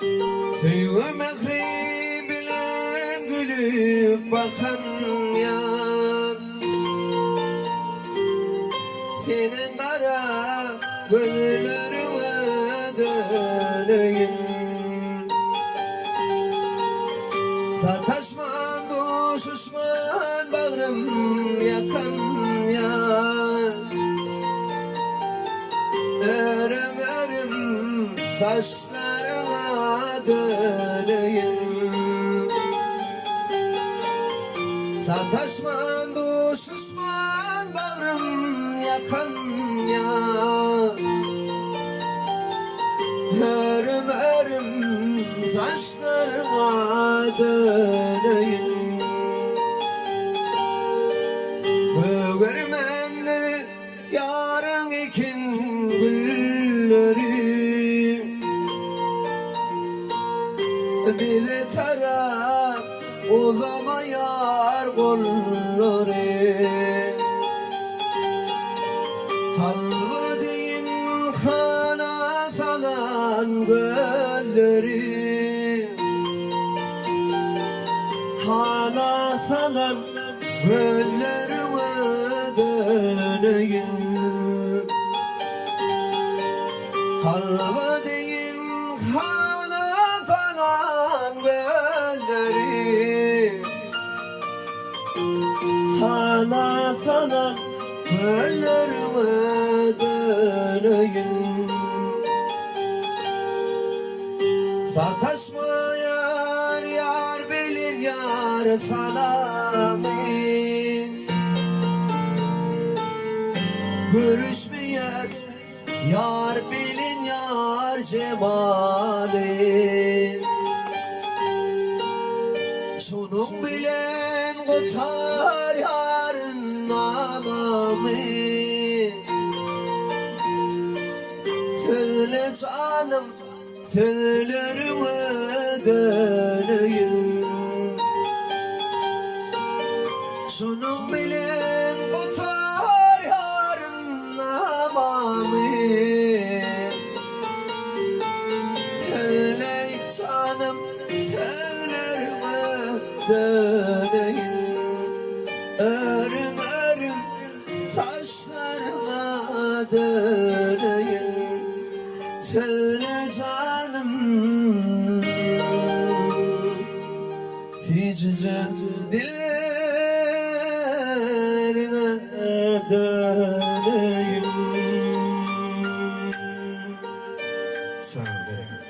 Söýgi mähri bilen gülüp bakan ýar. Seniň gara gözleriňe döneýin. Sataşman, duşuşman bagrym ýakan ýar. Örüm-örüm saçlaryňa döneýin. Sataşman, duşuşman bagrym ýakan ýar. Örüm-örüm saçlaryňa döneýin. Gögermenler ýaryň ekin gülleri Bize tarap uzamaýar gollary. Halwa deýin hana salan gölleri Hana salan Gölleriňe döneýin. Halwa deýin hala salan gölleri. Hala salan gölleriňe döneýin. Sataşmaýar ýar bilen ýar salamy. Görüşmeýär ýar bilen ýar jemaly. Şonuň bilen gutarýaryn namamy. Söyle janym Sözleriňe döneýin. Şunuň bilen gutarýaryn namamy. Söyle janym sözleriňe döneýin. Örüm-örüm saçlaryňa döneýin. Söyle janym Süýjüje dilleriňe döneýin. Sag bol.